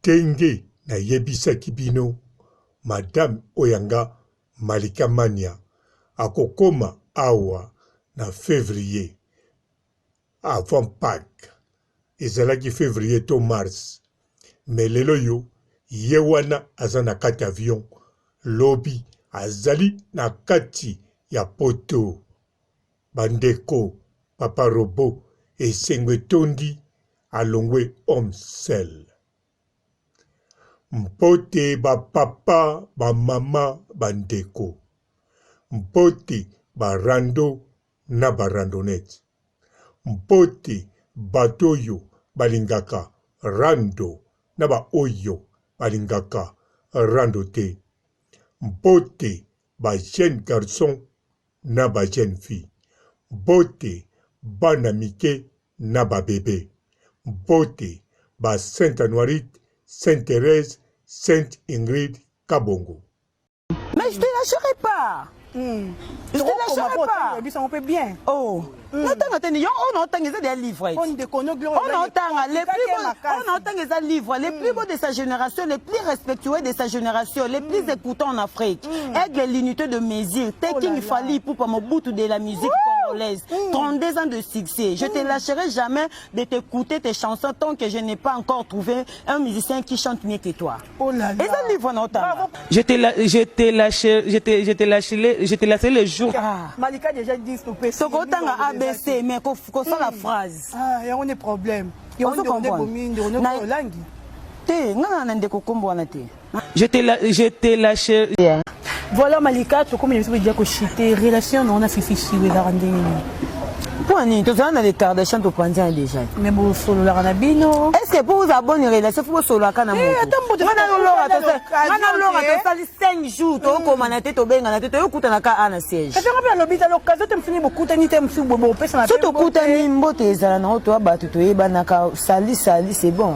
Ndenge nayebisaki bino madame oyo ya nga Malika Mania akokoma awa na fevrier avant Paques ezalaki fevrier to mars mais lelo oyo ye wana aza na kati avion lobi azali na kati ya poto ba ndeko papa robot esengo etondi alongwe homme seul. Mbote ba papa, ba mama, ba ndeko. Mbote ba rando na ba randonnette. Mbote bato oyo balingaka rando na ba oyo balingaka rando te. Mbote ba jeunes garçons na ba jeunes filles. Mbote bana mike na ba bebe. Mbote ba Sainte Anuarite, Sainte Therèse, Sainte Ingrid Kabongo. Mais je te lâcherai pas. Je te lâcherai pas. Biso mpe bien. Oh. Natanga te yo oyo naotanga eza deya livre. Oh ndeko no oyo naotanga le plus beau oyo naotanga eza livre le plus beau de sa génération, le plus respectueux de sa génération, le plus écoutant en Afrique. Aigle l'unité de mesure, taking Fally Ipupa Mobutu de la musique congolaise. 32 ans de succès. Je te lâcherai jamais de t'écouter tes chansons tant que je n'ai pas encore trouvé un musicien qui chante mieux que toi. Oh là là. Eza livre naotanga. Je te la, je te lâche, je te, je te lâche, je te lâche le jour. Ah. Malika déjà dit stopper. Sokotanga ABC mais kosala phrase. Ah, yango nde problème. Yango Ozo nde comprendre. bomi nde ono olangi. Te, nga na ndeko kombo wana te. Je te la, je te lâche. Yeah. Voilà Malika, tokomi na biso déjà ko chiter relation na ona Fifi Chiwe ezalaka ndenge nini? Mpo na nini tozala na les Kardashian topanzana déjà. Mais bosololaka na bino. Est-ce que pour ozala bonne relation faut bosololaka na Eh, ata moto moto? Nga na Laura tokutana tosali- nga na Laura occasion te. tosali 5 jours tokomana te tobengana te toyokutanaka a na siège. Kasi yango mpe alobi ta l'occasion te mosusu bokutani te mosusu boye bopesana So tokutani mbote ezala nango toya bato toyebanaka sali sali c'est bon.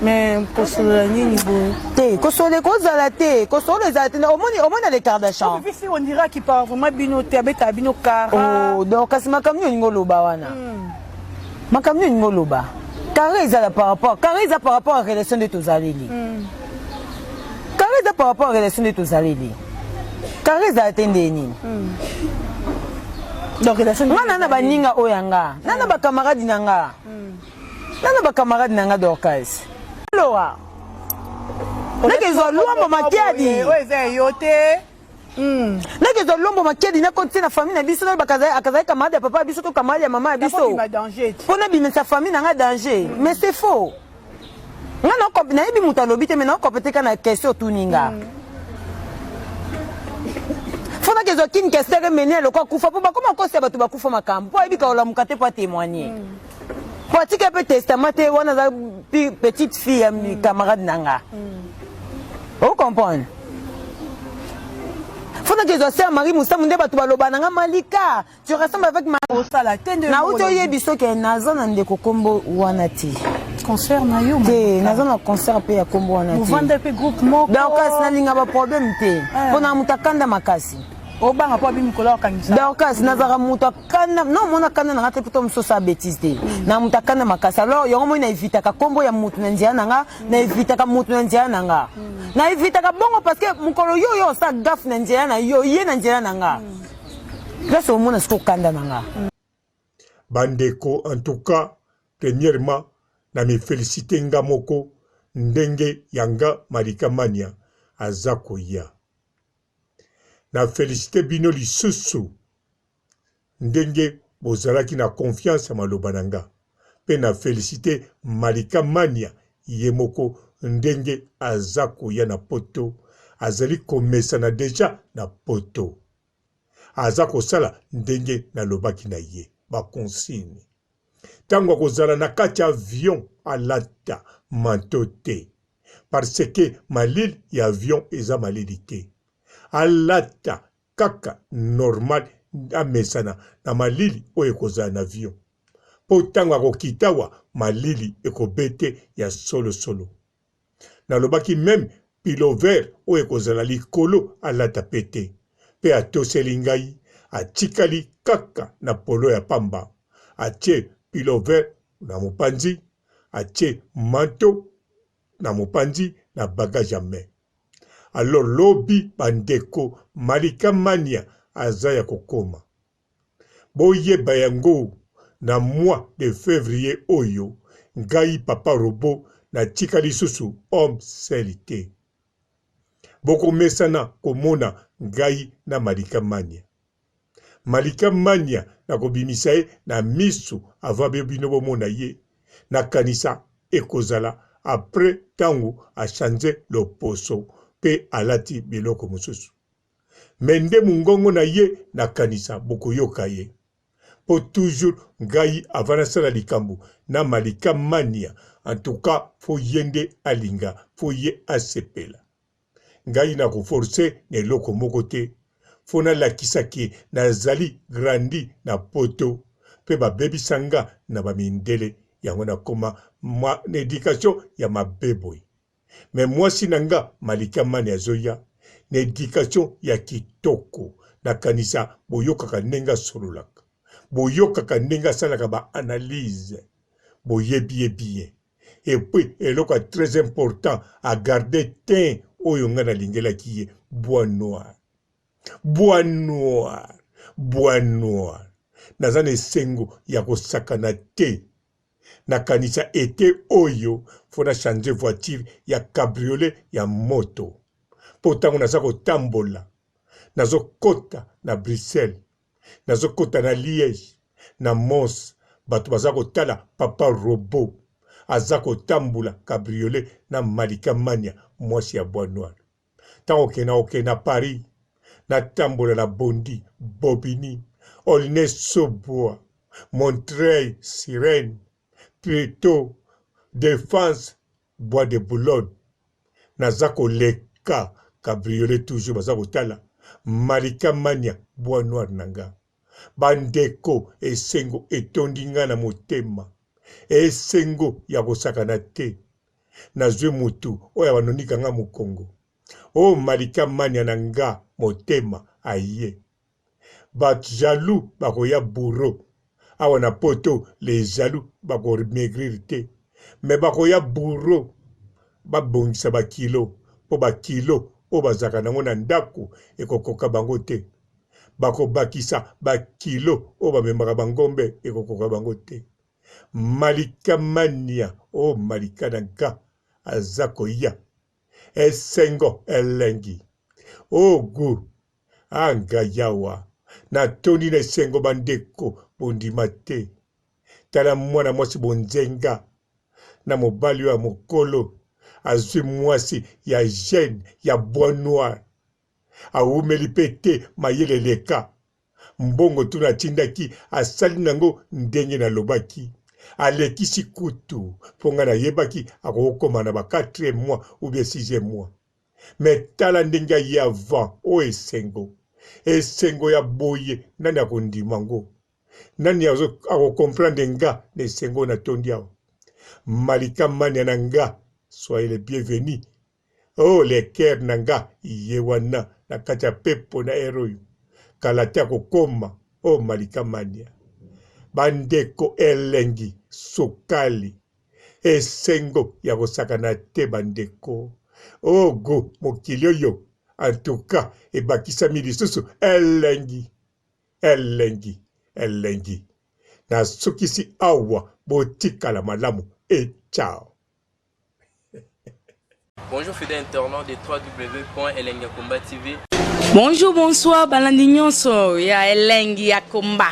Mais kosolola nini boye? Te kosolola ekozala te kosolola ezala te omoni omoni na les Kardashian. Fifi si on dira qu'il parle vraiment bino te abeta bino kara. Oh, donc kasi makambo nini olingi oloba wana? Makambo nini olingi oloba? Carré ezala par rapport carré eza par rapport à relation nde tozaleli. Carré eza par rapport à relation nde tozaleli. Carré ezala te nde nini? Donc relation Nga na na baninga oyo ya nga, na na bacamarade na nga. Na na bacamarade na nga Dorcas. Laura. Nakezwa lwambo makiadi. Oyo eza yo te. Nakezwa lwambo makiadi nakotisa na famille na biso nayeba akazali camarade ya papa ya biso to camarade ya mama ya biso. Bima danger. Mpo nabimisa famille na nga danger. Mais c'est faux. Nga nayebi moto alobi te mais naokompe te kaka na question otuni nga. Fo nakezwa Kin Kester emene eloko akufa mpo bakoma kosa bato bakufa makambo mpo ayebi kaolamuka te mpo atémoigne. Po atika pe testament te wana aza petite fille ya camarade na nga. O comprendre? Fo nakezwa sœur Marie Musamu nde bato baloba na nga Malika tu ressembles avec ma Osala te nde nauti oyebi soki naza na ndeko kombo wana te. Concert na yo. Te naza na concert pe ya kombo wana te. Bovanda pe groupe moko. Donc kasi nalinga ba problème te. Mpo na moto akanda makasi. Obanga po abi mikolo akangisa. Dorcas nazalaka moto akanda non mona kanda na nga te po to mosusu osala bêtise te. Na moto akanda makasi alors yango moi na evitaka kombo ya moto na nzela na nga na evitaka moto na nzela na nga. Na evitaka bongo parce que mokolo yo yo osala gaffe na nzela na yo ye na nzela na nga. Place omona sikoyo kanda na nga. Ba ndeko en tout cas premièrement na mi felicite nga moko ndenge ya nga Malika Mania aza koya. Na felicite bino lisusu ndenge bozalaki na confiance ya maloba na nga pe na felicite Malika Mania ye moko ndenge aza koya na poto azali komesana dejà na poto aza kosala ndenge nalobaki na ye ba consigne tango akozala na kati ya avion alata manteau te parce que malili ya avion eza malili te alata kaka normal amesana na malili oyo ekozala na avion po tango akokita awa malili ekobete ya solo solo nalobaki meme pilover oyo ekozala likolo alata pe te pe atoseli ngai atikali kaka na polo ya pamba atie pilover na mopanzi atie manteau. na mopanzi na bagage ya main. Alors lobi ba ndeko Malika Mania aza ya kokoma. Boyeba yango na mois de fevrier oyo ngai papa robot natika lisusu homme seul te. Bokomesana komona ngai na Malika Mania. Malika Mania nakobimisa ye na misu avant bino bomona ye. Nakanisa ekozala après tango a changer loposo pe alati biloko mosusu. Mais nde mungongo na ye nakanisa bokoyoka ye. Po toujours ngai avant nasala likambo na Malika Mania en tout cas faut ye nde alinga, faut ye asepela. Ngai nako forcer na eloko moko te. Faut nalakisa ke nazali grandi na poto pe babebisa nga na ba mindele yango nakoma na education ya mabe boye. Mais mwasi na nga Malika Mani azoya na education ya kitoko nakanisa boyokaka ndenge asololaka, boyokaka ndenge asalaka ba analyse, boyebi ye bien. Et puis eloko ya très important a garder teint oyo nga nalingelaki ye bois noir. Bois noir, bois noir. Naza na esengo ya kosakana te. Nakanisa ete oyo faut na changer voiture ya cabriolet ya moto. Po tango naza kotambola nazokota na Bruxelles Nazo kota na Liège na Mons batu baza kotala papa robot aza kotambula cabriolet na Malika Mania mwasi ya bois noir. Tango ke na okende na Paris na tambola na Bondy, Bobigny, Aulnay sous bois, Montreuil sirène, plutot Defense bois de boulogne naza koleka cabriolet toujours baza kotala malika mania bois noir na nga ba ndeko esengo etondi nga na motema esengo ya kosakana te nazwi mutu oyo abanonika nga mokongo o oh, malika mania na nga motema aye Ba jaloux bakoya bourreau awa na poto les jaloux bako maigrir te mais bakoya bourreau babongisa ba kilo po ba kilo oyo bazalaka nango na ndaku ekokoka bango te bakobakisa ba kilo oyo bamemaka ba ngombe ekokoka bango te malika mania oh malika na nga aza koya esengo elengi oh gout Ah ngai awa natondi na esengo bandeko bondima te tala mwana mwasi bonzenga na mobali oyo ya mokolo azwi mwasi ya jeune ya bois noir awumeli pe te mayele eleka mbongo tuna atindaki asali nango ndenge nalobaki alekisi kutu mpo ngai nayebaki akokoma na ba 4e mois ou bien 6e mois Mais tala ndenge aye avant oh esengo esengo ya boye nani akondima ngo nani ako comprendre nga na esengo na tondi awa malika mania na nga soyez le bienvenu oh le cœur na nga ye wana na kati ya pepo na heure oyo kala te akokoma oh malika mania bandeko elengi sukali Esengo ya kosakana te ba ndeko. Oh gout mokili oyo en tout cas ebakisami lisusu elengi elengi elengi. Nasukisi awa botikala malamu et ciao. Bonjour fidèle internaute de www.elengiyakomba TV. Bonjour, bonsoir, balandi nyonso ya elengi ya komba.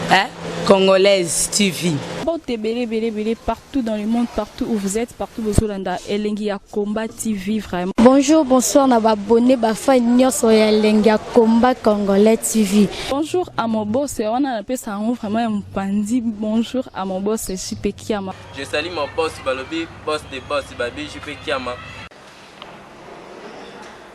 Hein? Congolaise TV. Mbote ebele ebele ebele partout dans le monde partout où vous êtes partout bozolanda elengi ya combat TV vraiment. Bonjour bonsoir na ba abonné ba fan nyonso ya elengi ya combat congolais TV. Bonjour à mon boss wana napesa yango vraiment ya mopanzi bonjour à mon boss JP Kiama. Je salue mon boss balobi boss de boss babi JP Kiama.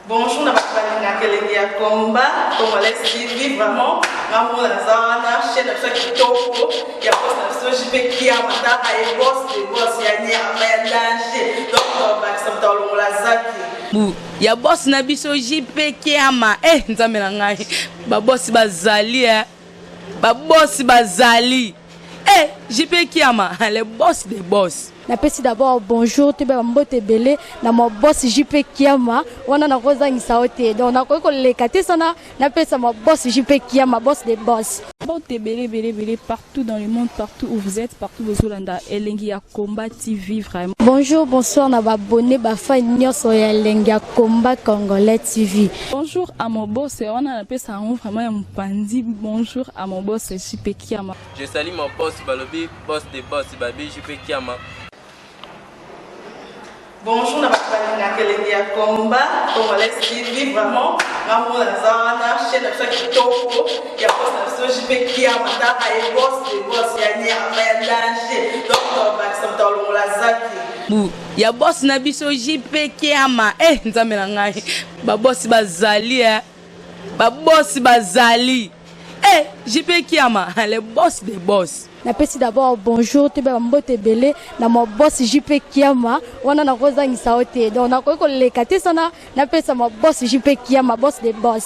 Bonjour na bato balingaka elengi ya combat congolais TV vraiment nga moko naza wana chaîne na biso ya kitoko ya boss na biso JP Kiama tala ye boss de boss ya nyama ya danger donc tobakisa moto alongola zaki Bu ya boss na biso JP Kiama eh nzambe na ngai ba boss bazali eh ba boss bazali eh JP Kiama le boss de boss. Napesi d'abord bonjour toyeba ba mbote ebele na ma boss JP Kiama wana nakozangisa yo te donc nakoki koleka te sana napesa ma boss JP Kiama boss de boss. Mbote ebele ebele ebele partout dans le monde partout où vous êtes partout bozolanda elengi ya combat TV vraiment. Bonjour bonsoir na ba abonnes ba fans nionso ya elengi ya combat congolais TV. Bonjour à mon boss wana napesa yango vraiment ya mopanzi bonjour à mon boss JP Kiama. Je salue mon boss balobi boss de boss babi JP Kiama. Bonjour na bato balingaka elengi ya combat congolais TV vraiment nga moko naza wana chaîne na biso ya kitoko ya boss na biso JP Kiama taka ye boss de boss ya nyama ya danger donc tobakisa moto alongola zaki bu ya boss na biso JP Kiama eh nzambe na ngai ba boss bazali eh ba boss bazali eh JP Kiama le boss des boss. Napesi d'abord bonjour toyeba ba mbote ebele na ma boss JP Kiama wana nakozangisa yo te donc nakoki koleka te sana napesa ma boss JP Kiama boss de boss.